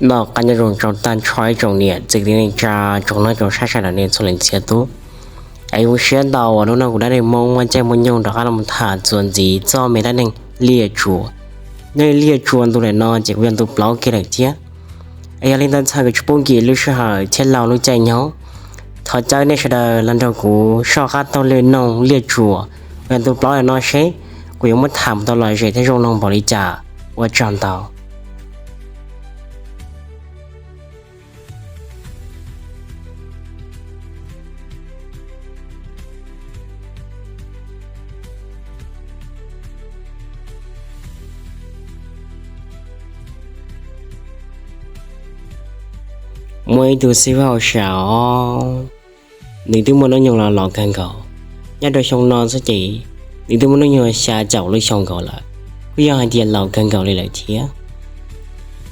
Noj qab nyob zoo tag nrho ib tsoom niam txiv kwv tij neej tsa, tsoom neej tsoom saib sawv daws nej txhua leej txhia tus. Es zoo siab ntau uas hnub no kuv Dab Neeg Hmoob muaj caij muaj nyoog rov qab los tham txuas ntxiv txog me dab neeg Liaj Tsua. Nyob li Liaj Tsua ntu lawm no ces kuj yog ntu plaub kiag lawm thiab. Es yog li ntawd txhawm kom tsis pub nkim lub sij hawm thiab laug lub caij nyoog, thov caw nej sawv daws los nrog kuv soj qab taug lw noog Liaj Tsua uas yog ntu plaub lawm no seb kuv yuav muab tham mus tau lom zem thiab zoo mloog npaum li cas. Ua tsaug ntau. Muaj ib tug xib hwb hauj sam os, nws twb muaj hnub nyoog los laus kawg nkaus. Nyob rau xyoo no xwb ces nws twb muaj hnub nyoog xya caum lub xyoo nkaus lawm, kuj yog hais tias laus kawg nkaus li lawm thiab.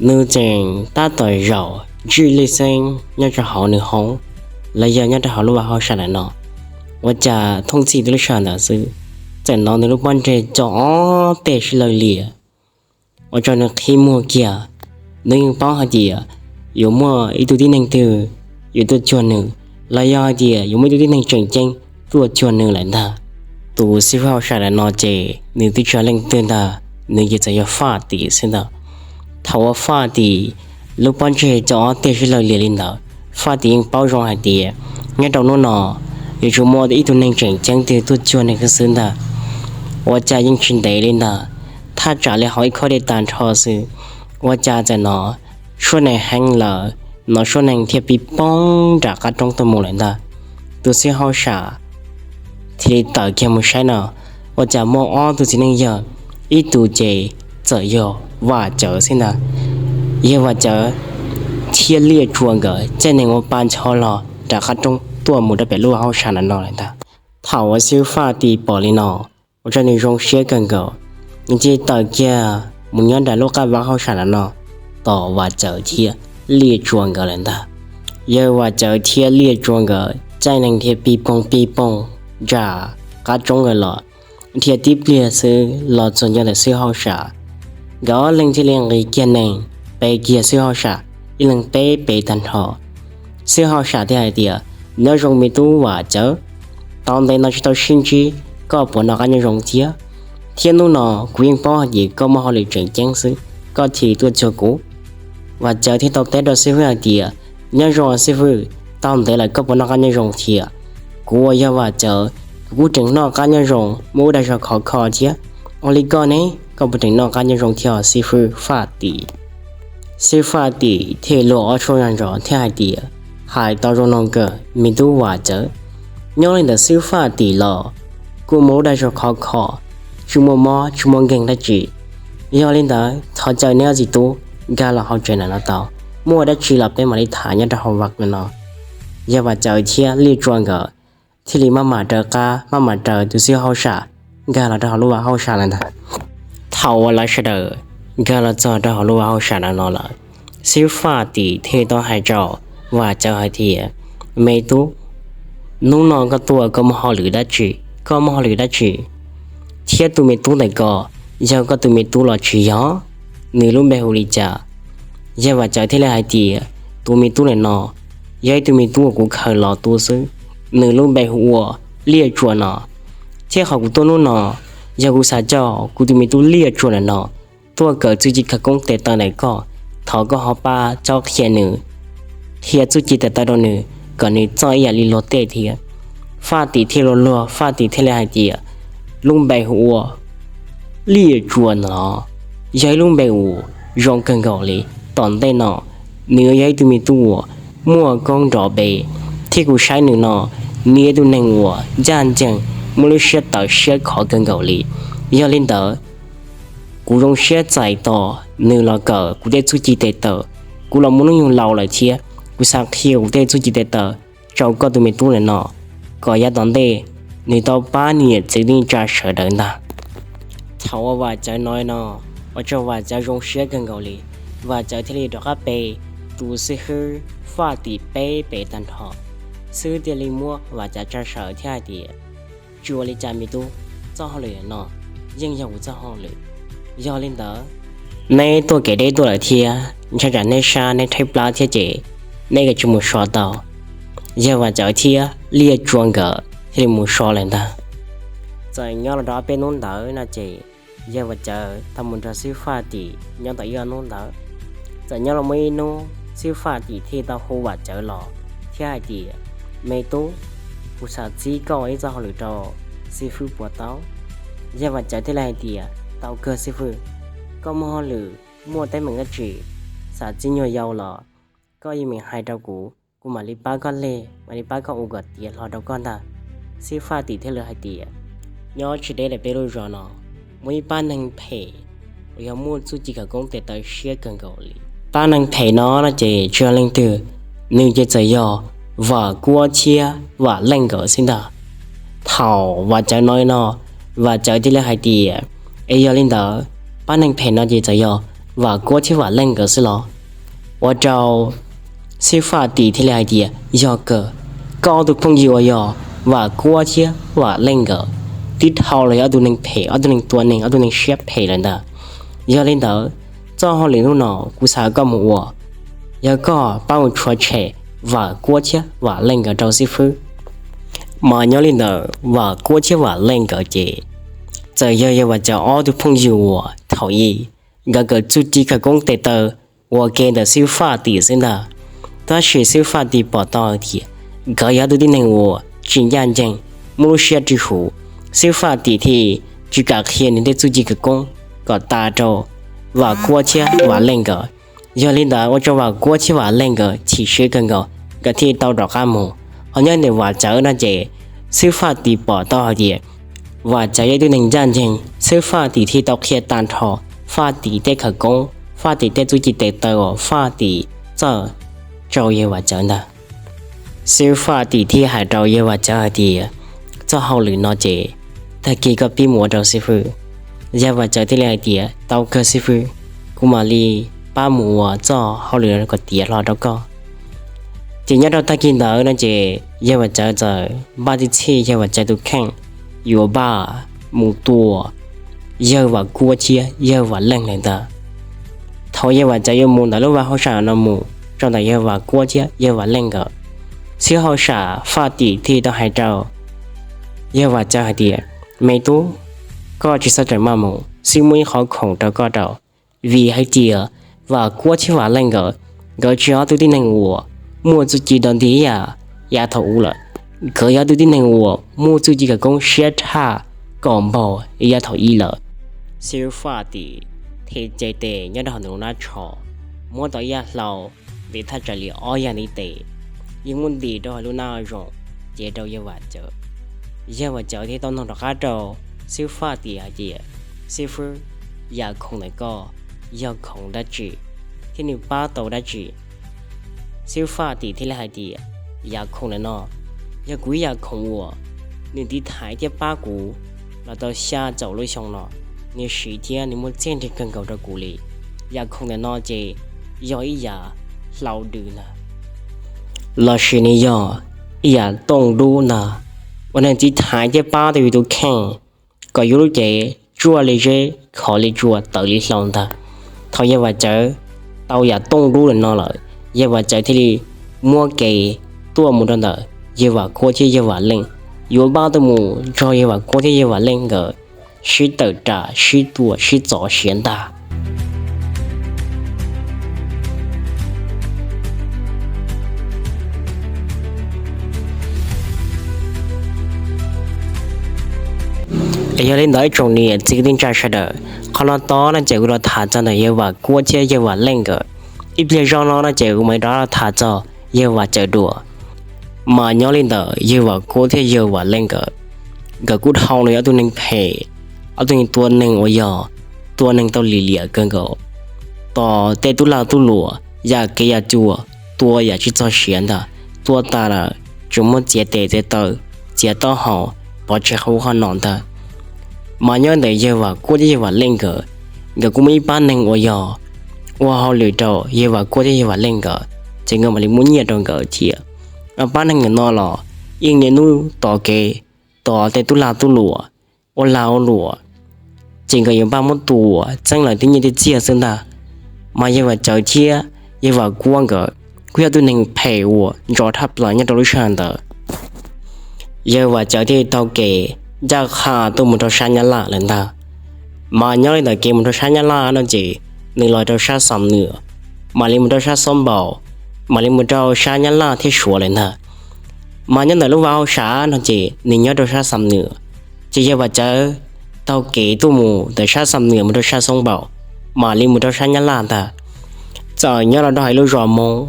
Nws tseem tab tom zaum ntsij lej xeeb nyob rau hauv nws hoob, los yog nyob rau hauv lub vaj hauj sam ntawm no. Ua cas thooj txhij twb lub sij hawm ntawd xwb, txawm hnov nws lub pob ntseg co ob teg sib law lias, ua rau nws qhib muag kiag. Nws yeej paub hais tias yuav muaj ib tug tib neeg twg yuav tuaj cuag nws, los yog hais tias yuav muaj ib tug tib neeg tseem ceeb tuaj cuag nws lawm ntag. Tus xib hwb hauj sam ntawm no ces nws twb tsis yog leej twg ntag, nws ces txawm yog Faj Tim xwb ntag. Thaum uas Faj Tim lub pob ntseg co ob teg sib law lias li ntawd, Faj Tim yeej paub zoo hais tias nyob rau hnub no yuav tsum muaj ib tug neeg tseem ceeb twg tuaj cuag nws xwb ntag. Ua cas yeej tsis ntev li ntag, thaj tsam li hauv ib khob dej tag nrho xwb, ua cas txawm hnov suab neeg heev lawm, hnov suab neeg thiaj pib poob nram qab roob tuaj mus lawm ntag. Tus xib hwb hauj sam thiaj li tawm kiag mus saib no, ua cas muaj ob tug txiv neej yawg, ib tus ces txawm yog Vam Cawv xwb ntag. Yawg Vam Cawv thiab Liaj Tsua nkawd caij nees ua pa ncho los nram qab roob tuaj mus rau pem lub vaj hauj sam ntawm no lawm ntag. Thaum uas xib hwb Faj Tim pom li no, ua rau nws zoo siab kawg nkaus, nws thiaj tawm kiag mus nyob nram lub qab vaj hauj sam ntawm no tos Vam Cawv thiab Liaj Tsua nkawd lawm ntag. Yawg Vam Cawv thiab Liaj Tsua nkawd caij nees thiaj pib poog pib poog nram qab roob nkawd los, dhia tib pliag xwb los txog nyob ntawm xib hwb hauj sam. Nkawd ob leeg thiaj li nqis kiag nees pe kiag xib hwb hauj sam ib leeg peb pem tag nrho. Xib hwb hauj sam thiaj hais tias, nyob zoo me tub Vam Cawv, tau ntev no tsis tau sib ntsib, koj puas noj qab nyob zoo thiab? Thiab hnub no kuv yeej paub hais tias koj muaj hauj lwm tseem ceeb xwb, koj thiaj tuaj cuag kuv. Vam Cawv thiaj tau teb rau xib hwb hais tias, nyob zoo xib hwb, tau ntev lawm koj puas noj qab nyob zoo thiab? Kuv uas yog Vam Cawv, kuv kuj tseem noj qab nyob zoo, muaj ib dag zog khov kho thiab. Ua li koj ne, koj puas tseem noj qab nyob zoo thiab xib hwb Faj Tim? Xib hwb Faj Tim thiaj luag ob suab zog ntsos thiab hais tias, hais tau zoo no kawg me tub Vam Cawv. Nyob li ntawm xib hwb Faj Tim los kuj muaj lub dag zog khov kho, tsis muaj mob tsis muaj nkeeg dab tsi. Yog li ntawd thov caw neb ob txiv tub nkag los hauv tsev ntawm no tau, muaj dab tsi los peb mam li tham nyob rau hauv vaj no. Yawg Vam Cawv thiab Liaj Tsua nkawd thiaj li maj mam raws qab maj mam raws tus xib hwb hauj sam nkag los rau hauv lub vaj hauj sam lawm ntag. Thaum uas lawv sawv daws nkag los txog rau hauv lub vaj hauj sam ntawm no lawm, xib hwb Faj Tim thiaj tau hais rau Vam Cawv hais tias, me tub, hnub no koj tuaj koj muaj hauj lwm dab tsi? Koj muaj hauj lwm dab tsi? Thiab tus me tub ntawm ko, yog koj tus me tub los tsis yog? Nws lub npe hu li cas? Yawg Vam Cawv thiaj li hais tias, tus me tub ntawm no yog ib tug me tub uas kuv khaws los tu xwb, nws lub npe hu ua Liaj Tsua no. Thiab qhov kuv tuaj hnub no, yog kuv xav coj kuv tus me tub Liaj Tsua ntawm no tuaj kawm txuj ci khawv koob tes taw ntawm koj, thov koj ho pab txhob qhia nws, qhia txuj ci tes taw rau nws kom nws txawj ib yam li luag tej thiab. Faj Tim thiaj luag luag, Faj Tim thiaj li hais tias, lub npe hu ua Liaj Tsua no yog ib lub npe uas zoo kawg nkaus li. Tom ntej no nws yuav yog ib tug me tub uas muaj koob nrov pes, thiab kuv saib nws no, nws yog ib tug neeg uas ncaj ncees, muaj lub siab tawv siab khov kawg nkaus li. Yog li ntawd, kuv zoo siab txais tos nws los kawm kuv tej txuj ci tes taw. Kuv los muaj hnub nyoog laus lawm thiab, kuv xav qhia kuv tej txuj ci tes taw rau koj tus me tub ntawm no, kom yav tom ntej nws tau pab niam txiv neej tsa sawv daws ntag. Thaum uas Vam Cawv hnov no, ua rau Vam Cawv zoo siab kawg nkaus li. Vam Cawv thiaj li rov qab pe tus xib hwb Faj Tim peb pes tag nrho. Xib hwb thiaj li muab Vam Cawv tsa sawm thiab hais tias, tsis ua li cas me tub, txoj hauj lwm no yeej yog kuv txoj hauj lwm. Yog li ntawd, neb tuaj kev deb tuaj lawm thiab, ntshai tsam neb sab neb rhaib plab thiab ces neb kav tsij mus so tau. Yawg Vam Cawv thiab Liaj Tsua nkawd thiaj li mus so lawm ntag. Txawm nyob los rau peb hnub ntawd no ces yawg Vam Cawv tau mus nrog xib fwb Faj Tim nyob tau ib ob hnub ntawd. Txawm nyob los muaj ib hnub xib fwb Faj Tim thiaj tau hu Vam Cawv los thiab hais tias, me tub, kuv xav txib koj ua ib txoj hauj lwm rau xib fwb puas tau? Yawg Vam Cawv thiaj li hais tias, tau kawg xib fwb, koj muaj hauj lwm muaj teeb meem dab tsi, xav txib nyuag yau los koj yeej meem hais rau kuv, kuv mam li pab koj leg, mam li pab koj ua kom tiav hlo rau koj ntag. Xib fwb Faj Tim thiaj li hais tias, nyob tsis deb daim peb lub zos no muaj ib pab neeg phem uas yog muaj txuj ci khawv koob tes taw siab kawg nkaus li. Pab neeg phem no no ces tsis yog leej twg, nws ces txawm yog Vam Kuab thiab Vam Leej nkawd xwb ntag. Thaum Vam Cawv hnov li no, Vam Cawv thiaj li hais tias, es yog li ntawd, pab neeg phem no ces txawm yog Vam Kuab thiab Vam Leej nkawd xwb los? Ua rau xib fwb Faj Tim thiaj li hais tias, yog kawg, koj ob tug phooj ywg uas yog Vam Kuab thiab Vam Leej nkawd twb dhau los yog ob tug neeg phem, ob tug neeg tua neeg, ob tug neeg siab phem lawm ntag. Yog li ntawd, txoj hauj lwm hnub no kuv xav koj mus ua, yog koj pab mus tshuav tshem Vam Kuab thiab Vam Leej nkawd rau xib fwb. Mas nyob li ntawd Vam Kuab thiab Vam Leej nkawd ces txawm yog yawg Vam Cawv ob tug phooj ywg uas thaum ub nkawd kawm txuj ci khawv koob tes taw ua ke ntawm xib fwb Faj Tim xwb ntag. Tab sis xib fwb Faj Tim pom tau hais tias nkawd yog ob tug tib neeg uas tsis ncaj ncees, muaj lub siab tsis huv, xib fwb Faj Tim thiaj tsis kam qhia nws tej txuj ci khawv koob kom tas rau Vam Kuab thiab Vam Leej nkawd. Yog li ntawd ua rau Vam Kuab thiab Vam Leej nkawd chim siab kawg nkaus, nkawd thiaj tau rov qab mus. Ho nyob ntawm Vam Cawv no ces xib fwb Faj Tim pom tau hais tias Vam Cawv yog ib tug neeg ncaj ncees, xib fwb Faj Tim thiaj tau qhia tag nrho Faj Tim tej khawv koob, Faj Tim tej txuj ci tes taw uas Faj Tim txawj rau yawg Vam Cawv ntag. Xib fwb Faj Tim thiaj hais rau yawg Vam Cawv hais tias, txoj hauj lwm no ces tag kis koj pib mus ua rau xib fwb. Yawg Vam Cawv thiaj li hais tias, tau kawg xib fwb, kuv mam li pab mus ua txoj hauj lwm no kom tiav hlo rau koj. Ces nyob rau tag kis ntawd no ces yawg Vam Cawv txawm npaj txhij yawg Vam Cawv tus kheej yuav npaj mus tua yawg Vam Kuab thiab yawg Vam Leej lawm ntag. Thaum yawg Vam Cawv yuav mus ntawm lub vaj hauj sam no mus rau ntawm yawg Vam Kuab thiab yawg Vam Leej nkawd, xib hauj sam Faj Tim thiaj tau hais rau yawg Vam Cawv hais tias, me tub, koj tsis txhob rawm maj mus, xib muaj ib qhov khoom rau koj rau. Vim hais tias Vam Kuab thiab Vam Leej nkawd, nkawd tsis yog ob tug tib neeg uas muaj txuj ci dog dig ib yam yav thaum ub lawm, nkawd yog ob tug tib neeg uas muaj txuj ci khawv koob siab tshaj kom npaug ib yam thaum ub lawm. Xib hwb Faj Tim thiaj cev tes nyob rau hauv ntawm lub hnab tsho, muab tau ib yam hlau, vim thaj tsam li ob yam ntiv tes, yeej muab ntim rau hauv lub hnab zoov, cev rau yawg Vam Cawv. Yawg Vam Cawv thiaj tau noog rov qab rau xib hwb Faj Tim hais tias, xib hwb, yam khoom ntawm koj yog khoom dab tsi, thiab nws pab tau dab tsi? Xib hwb Faj Tim thiaj li hais tias, yam khoom ntawm no yog kuv ib yam khoom uas nws tiv thaiv thiab pab kuv los tau xya caum lub xyoo no, nws siv thiab nws muaj txiaj ntsig kawg nkaus rau kuv li. Yam khoom ntawm no ces yog ib yam hlau dws ntag, lossis nws yog ib yam tooj dub ntag, uas nws tiv thaiv thiab pab tau yus tus kheej kom yus lub cev tsuaj li zeb, khov li tsua, tawv li hlau ntag. Thaum yawg Vam Cawv tau yam tooj dub ntawm no lawm, yawg Vam Cawv thiaj li muab kev tuaj mus rau ntawm yawg Vam Kuab thiab yawg Vam Leej, yuav npaj tuaj mus nrog yawg Vam Kuab thiab yawg Vam Leej nkawd sib tawm ram sib tua sib txov siav ntag. Es yog li ntawd ib tsoom niam txiv kwv tij neej tsa sawv daws, qhov no tod no ces kuv los tham txog ntawm yawg Vam Kuab thiab yawg Vam Leej nkawd. Ib pliag zog no no ces kuv mam rov tham txog yawg Vam Cawv dua. Mas nyob li ntawd yawg Vam Kuab thiab yawg Vam Leej nkawd, nkawd kuj dhau los yog ob tug neeg phem, ob tug neeg tua neeg uas yog tua neeg tau lim hiam kawg nkaus, tos tej tub lag tub luam yam kev yam cua, tua yam tsis txog siav ntag, tua tas lawm tsuas muab txiav tes txiav taw, txiav taub hau, pov tseg qhov ub qhov no ntag. Mas nyob ntawm yawg Vam Kuab thiab yawg Vam Leej nkawd, nkawd kuj muaj ib pab neeg uas yog ua hauj lwm rau yawg Vam Kuab thiab yawg Vam Leej nkawd, ces nkawd mam li muab nyiaj rau nkawd thiab. Pab neeg ntawm no los yeej niaj hnub tos kev, tos tej tub lag tub luam, ua lag ua luam, ces nkawd yuav npaj muab tua txeeb lawv tej nyiaj tej txiag xwb ntag. Mas yawg Vam Cawv thiab yawg Vam Kuab nkawd kuj yog tus neeg phem uas ntso thaj plaws nyob rau lub sij hawm ntawd. Yawg Vam Cawv thiaj taug kev ncaj qha tuaj mus rau sab Nyab Laj lawm ntag. Mas nyob li ntawm kev mus rau sab Nyab Laj no ces nws los rau sab Xam Nuam, mam li mus rau sab Xoob Npaum, mam li mus rau sab Nyab Laj thiab Suav lawm ntag. Mas nyob ntawm lub vaj hauj sam no ces nws nyob rau sab Xam Nuam, ces yawg Vam Cawv taug kev tuaj mus ntawm sab Xam Nuam mus rau sab Xoob Npaum, mam li mus rau sab Nyab Laj ntag. Txawm nyob los rau hauv ib lub zos Hmoob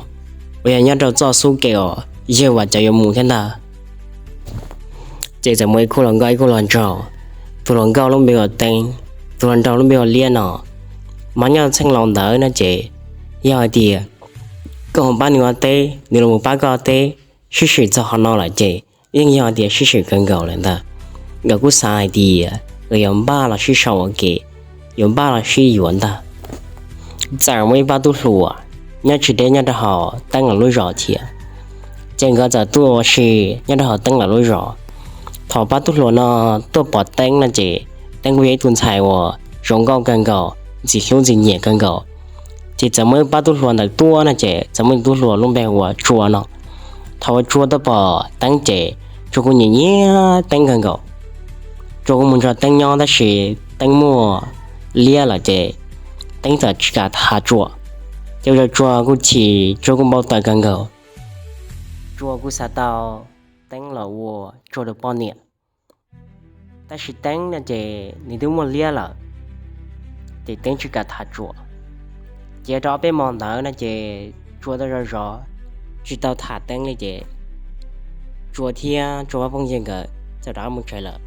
uas yog nyob rau txoj xub ke uas yawg Vam Cawv yuav mus thiab ntag. Ces txawm muaj ib khub hluas nkauj ib khub hluas nraug, tus hluas nkauj lub npe hu ua Teeb, tus hluas nraug lub npe hu ua Liab no. Mas nyob txheej laus ntawd no ces yog hais tias koj mus pab nws ua teb, nws los mus pab koj ua teb, sib swm txog qhov no lawm ces yeej yog tias sib swm kawg nkaus lawm ntag. Nkawd kuj xav hais tias nkawd yuav npaj los sib sau ua ke, yuav npaj los sib yuav ntag. Txawm muaj ib pab tub hluas nyob tsis deb nyob rau hauv Teeb lawv lub zos thiab, ces nkawd txawm tuaj ua si nyob rau hauv Teeb lawv lub zos. Thaum pab tub hluas no tuaj pom Teeb no ces Teeb kuj yog ib tug ntxhais uas zoo nkauj kawg nkaus, ntxim hlub ntxim nyiam kawg nkaus. Ces txawm muaj ib pab tub hluas ntawd tuaj no ces txawm muaj ib tug tub hluas lub npe hu ua Tsua no. Thaum uas Tsua tuaj pom Teeb ces Tsua kuj nyiam nyiam Teeb kawg nkaus. Tsua kuj mus nrog Teeb nyob tab sis Teeb muaj Liab lawm ces Teeb txawm tsis kam tham Tsua. Ces ua rau Tsua kuj chim, Tsua kuj npau taws kawg nkaus. Tsua kuj xav tau Teeb los ua Tsua tus poj niam, tab sis Teeb no ces nws twb muaj Liab lawm, ces Teeb tsis kam tham Tsua. Ces rau ob peb hmo ntawd no ces Tsua tau zov zov tsis tau tham Teeb li ces Tsua thiab Tsua pab phooj ywg nkawd txawm rov qab mus tsev lawm.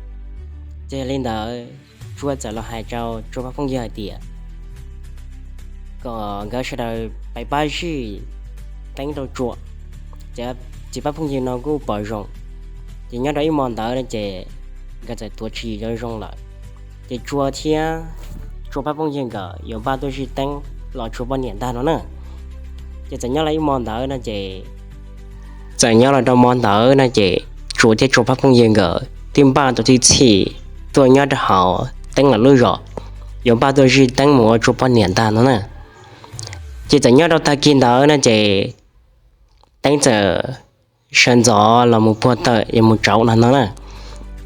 Ces yog li ntawd Tsua txawm los hais rau Tsua pab phooj ywg hais tias kom nkawd sawv daws pais pab zij Teeb rau Tsua. Ces pab phooj ywg no kuj pom zoo, ces nyob rau ib hmo ntawd no ces nkawd txawm tuav tswv yim zoo zoo lawm. Ces Tsua thiab Tsua pab phooj ywg nkawd yuav npaj tuaj zij Teeb los Tsua poj niam ntag no na. Ces txawm nyob los ib hmo ntawd no ces txawm nyob los rau hmo ntawd no ces Tsua thiab Tsua pab phooj ywg nkawd twb npaj tau tib txhij tuaj nyob rau hauv Teeb lawv lub zos, yuav npaj tuaj zij Teeb mus ua Tsua poj niam ntag no na. Ces txawm nyob rau tag kis ntawd no ces Teeb txawm sawv ntxov los mus puag taws yuav mus rauv no no na.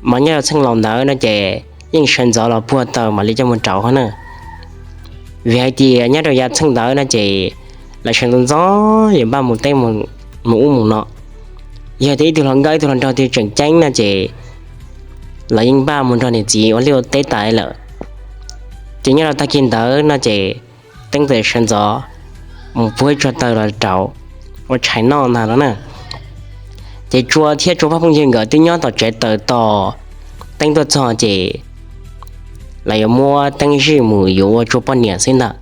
Mas nyob rau txheej laus ntawd no ces yeej sawv ntxov los puag taws mam li coj mus rauv hov na. Vim hais tias nyob rau yav txheej ntawd no ces lawv sawv ntxov ntxov yuav npaj mus teb mus ub mus no. Yog tias ib tug hluas nkauj ib tug hluas nraug twg tseem ceeb no ces lawv yeej npaj mus nrog niam txiv ua liaj ua teb tas lawm. Ces nyob rau tag kis ntawd no ces Teeb txawm sawv ntxov mus puag ib tsuag taws los rauv ua tshais noj ntag no na. Ces Tsua thiab Tsua pab phooj ywg nkawd twb nyob tom tsev taws tos Teeb tuaj txog ces lawv yuav muab Teeb zij mus yuav ua Tsua poj niam xwb ntag.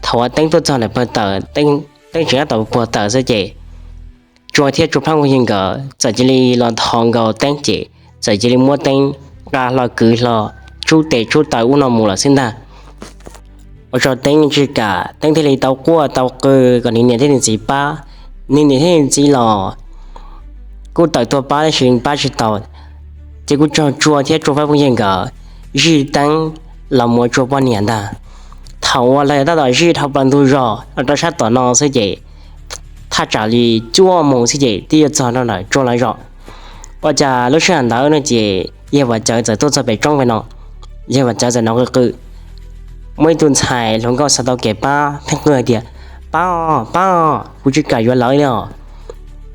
Thaum uas Teeb tuaj txog ntawm pawg taws, Teeb tseem nyob tom puag taws xwb ces Tsua thiab Tsua pab phooj ywg nkawd txawm cia li los thov nkaus Teeb ces txawm cia li muab Teeb nqa hlo kwv hlo, tsub tes tsub taw ub no mus lawm xwb ntag. Ua rau Teeb tsis kam, Teeb thiaj li tau quaj tau qw kom nws niam thiab nws txiv pab. Nws niam thiab nws txiv los kuj tawm tuaj pab tab sis pab tsis tau, ces kuj raug Tsua thiab Tsua pab phooj ywg nkawd zij Teeb los mus ua Tsua poj niam ntag. Thaum uas lawv tab tom zij dhau plaws ntug zos los rau sab tom no xwb ces thaj tsam li cuaj moos xwb ces twb yuav txog rau ntawm Tsua lawv zos. Ua cas lub sij hawm ntawd no ces yawg Vam Cawv txawm tuaj txog pem roob pem no. Yawg Vam Cawv txawm hnov qw qw, muaj ib tug ntxhais hluas nkauj xav tau kev pab pheej qw hais tias, Pab os, pab os, kuv tsis kam yuav lawv li os.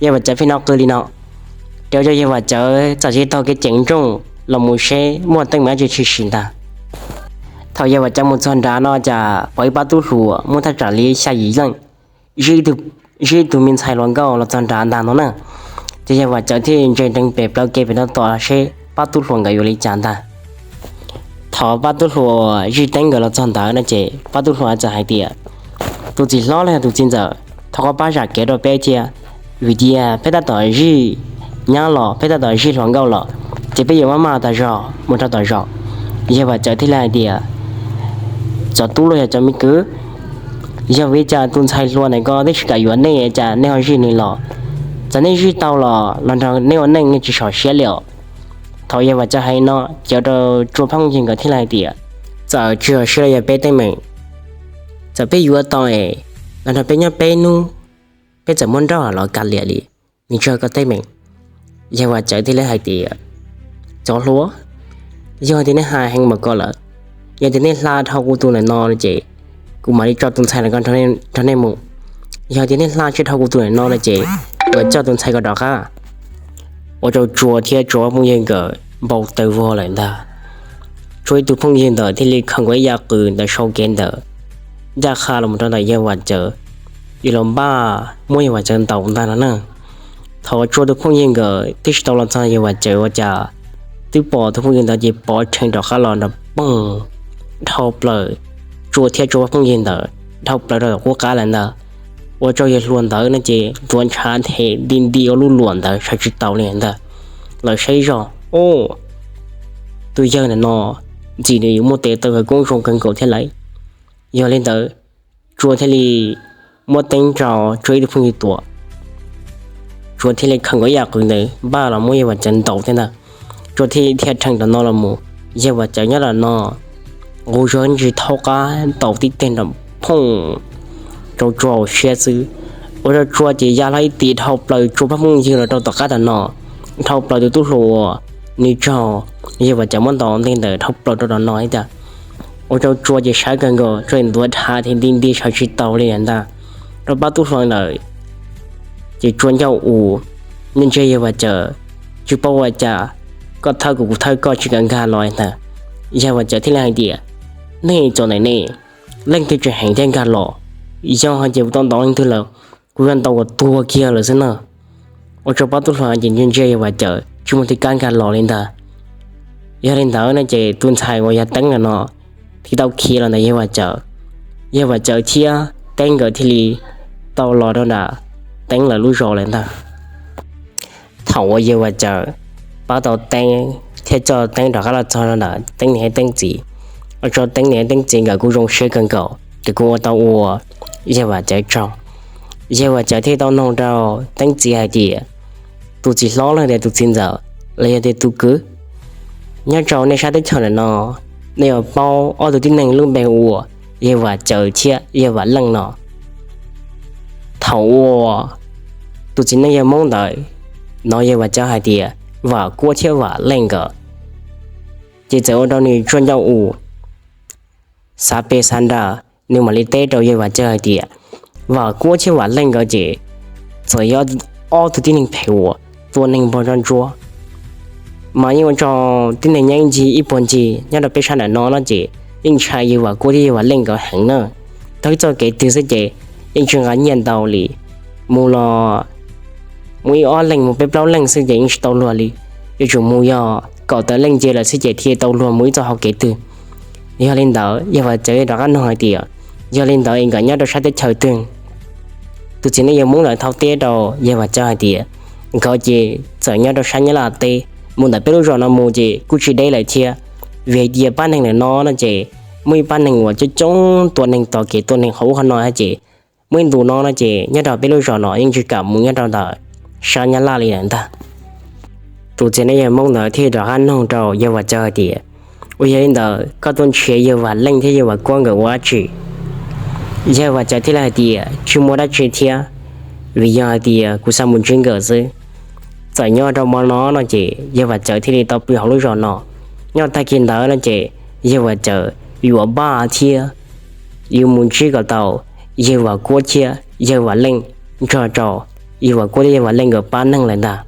Yawg Vam Cawv pheej hnov qw li no, ces ua rau yawg Vam Cawv txawm cia li taug kev ceev nrooj los mus seb muaj teeb meem dab tsi tshwm sim ntag. Thaum yawg Vam Cawv mus txog nrad no cas pom ib pab tub hluas muaj thaj tsam li xya yim leej zij ib tug me ntxhais hluas nkauj los txog nrad ntag no na. Ces yawg Vam Cawv thiaj ntsia nrees pem plawv kev pem no tos seb pab tub hluas nkawd yuav li cas ntag. Thaum pab tub hluas zij teeb nkawd los txog ntawd no ces pab tub hluas txawm hais tias, Tus txiv hlob los yog tus txiv ntxawm, thov koj pab zam kev rau peb thiab, vim tias peb tab tom zij nyab los peb tab tom zij hluas nkauj los, ces peb yuav maj maj tas zog mus rau tom zos. Yawg Vam Cawv thiaj li hais tias, Cov tub los yog cov me kwv, yog vim li cas tus ntxhais hluas ntawm ko twb tsis kam yuav nej cas nej ho zij nws los? Txawm nej zij tau los los nrog nej ua neej nej tsis sov siab li os. Thaum yawg Vam Cawv hais no ces ua rau Tsua Pheej Yig nkawd thiaj li hais tias, Txawm tsis sov siab los yog peb teeb meem, Txawm peb yuav tau es los nrog peb nyob peb hnub, peb txawm muab nrauj los kav liam li. Nws tso koj teeb meem. Yawg Vam Cawv thiaj li hais tias, Cov hluas, yog tias nej hais heev npaum ko lawm, yog tias nej hla dhau kuv tus ntawm no no ces kuv mam li tso tus ntxhais los nrog nej mus. Yog tias nej hla tsis dhau kuv tus ntawm no no ces kuv coj tus ntxhais ko rov qab. Ua rau Tsua thiab Tsua phooj ywg nkawd npau taws vog lawm ntag. Tsua ib tug phooj ywg ntawd thiaj li khaws nkaus ib yav qws ntawd sau kev ntawd ncaj qha los rau ntawm Yawg Vam Cawv, yuav los npaj muab Yawg Vam Cawv ntaus ntag no na. Thaum Tsua tus phooj ywg nkawd twb tsis tau los txog Yawg Vam Cawv ua cas twb pom tus phooj ywg ntawd ces pov rhees rov qab los nrov poog dhau plaws Tsua thiab Tsua phooj ywg ntawd dhau plaws rau tom qub qab lawm ntag. Ua rau yawg hluas ntawd no ces ntuav ntshav nthe nti nti ua lub luam ntawd sawv tsis tau li ntag. Lawv saib zog, o, tus yawg ntawm no ntxim nws yuav muaj tes taw khawv koob zoo kawg nkaus thiab lauj. Yog li ntawd, Tsua thiaj li muab teeb rau Tsua ib tug phooj ywg tuam. Tsua thiaj li khaws nkaus ib yav qws ntawd npaj los muab Yawg Vam Cawv ntaus thiab ntag. Tsua thiaj li dhia rhees tom no los mus, Yawg Vam Cawv nyob tom no nqus zog ntsis thaub qab ntaus tib teg nrov phooj rau Tsua hauv siab xwb. Ua rau Tsua ces ya hlo ib tim dhau plaws Tsua pab phooj ywg los rau tom qab tom no, dhau plaws tus tub hluas uas nws raug Yawg Vam Cawv muab ntaus ntej ntawd dhau plaws rau tom no thiab ntag. Ua rau Tsua ces sawv kawg nkaus, Tsua ntuav ntshav thiab nti nti sawv tsis tau li ntag. Rau pab tub hluas ntawd ces Tsua ncauj ua, ntsia ntsia Yawg Vam Cawv, tsis paub ua cas, koj thawb kuv kuv thawb koj tsis kam nkag los ntag. Yawg Vam Cawv thiaj li hais tias, Nej txom nyem ne, leej twg tseem heev thiab nkag los? Yog hais tias kuv tau ntaus leej twg lawm, kuv yuav ntaus kom tuag kiag lawm xwb na. Ua rau pab tub hluas ces ntsia ntsia Yawg Vam Cawv tsis muaj tus kab nkag los li ntag. Yog li ntawd no ces tus ntxhais uas yog Teeb ntawm no thiaj tau khiav los ntawm Yawg Vam Cawv. Yawg Vam Cawv thiab Teeb nkawd thiaj li tau los rau nram Teeb lawv lub zos lawm ntag. Thaum uas Yawg Vam Cawv pab tau Teeb thiab coj Teeb rov qab los txog rau ntawm Teeb niam thiab Teeb txiv, ua rau Teeb niam thiab Teeb txiv nkawd kuj zoo siab kawg nkaus, nkawd kuj ua tau ua Yawg Vam Cawv tsaug. Yawg Vam Cawv thiaj tau noog rau Teeb txiv hais tias, Tus txiv hlob los tias tus txiv ntxawm los yog tias tus kwv, nyob rau nej sab teb chaws ntawm no, nej yuav paub ob tug tib neeg lub npe hu ua Yawg Vam Cawv thiab Yawg Vam Leej no? Thaum uas tus txiv neej yawg Hmoob ntawd hnov Yawg Vam Cawv hais tias Vam Kuab thiab Vam Leej nkawd, ces txawm ua rau nws tsuag ncauj ua, xav pes xav nra, nws mam li teb rau Yawg Vam Cawv hais tias, Vam Kuab thiab Vam Leej nkawd ces txawm yog ob tug tib neeg phem uas tua neeg npog zoj ntsuab, mas yeej ua rau tib neeg nyob ib ncig ib puag ncig nyob rau peb sab ntawm no no ces yeej ntshai Yawg Vam Kuab thiab Yawg Vam Leej nkawd heev na. Taug ib txoj kev twg xwb ces yeej tsis nqa nyiaj ntau li, mus los mus ib ob leeg mus peb plaub leeg xwb ces yeej tsis tau luag li, yuav tsum mus yog kaum tawm leej nce lawm xwb ces thiaj tau luag mus ib txoj hauv kev twg. Yog li ntawd Yawg Vam Cawv rov qab nug hais tias, Yog li ntawd es nkawd nyob rau sab teb chaws twg? Tus txiv neej yawg Hmoob ntawd thau teb rau Yawg Vam Cawv hais tias, Nkawd ces txawm nyob rau sab Nyab Laj teb, mus ntawm peb lub zos no mus ces kuj tsis deb lawm thiab, vim hais tias pab neeg ntawm no no ces muaj ib pab neeg uas coob coob tua neeg tos kev tua neeg qhov ub qhov no ces muaj ib ntu no no ces nyob rau peb lub zos no yeej tsis kam mus nyob rau ntawm sab Nyab Laj li lawm ntag. Tus txiv neej yawg Hmoob ntawd thiaj rov qab nug rau Yawg Vam Cawv hais tias, Uas yog li ntawd koj tuaj nrhiav Yawg Vam Leej thiab Yawg Vam Kuab nkawd ua dab tsi? Yawg Vam Cawv thiaj li hais tias, Tsis muaj dab tsi thiab, vim yog hais tias kuv xav mus ntsib nkawd xwb. Txawm nyob rau hmo no no ces Yawg Vam Cawv thiaj li tau pw hauv lub zos no. Nyob tag kis ntawd no ces Yawg Vam Cawv yuav npaj thiab yuav mus ntsib kom tau Yawg Vam Kuab thiab Yawg Vam Leej nrog rau Yawg Vam Kuab thiab Yawg Vam Leej nkawd pab neeg lawm ntag.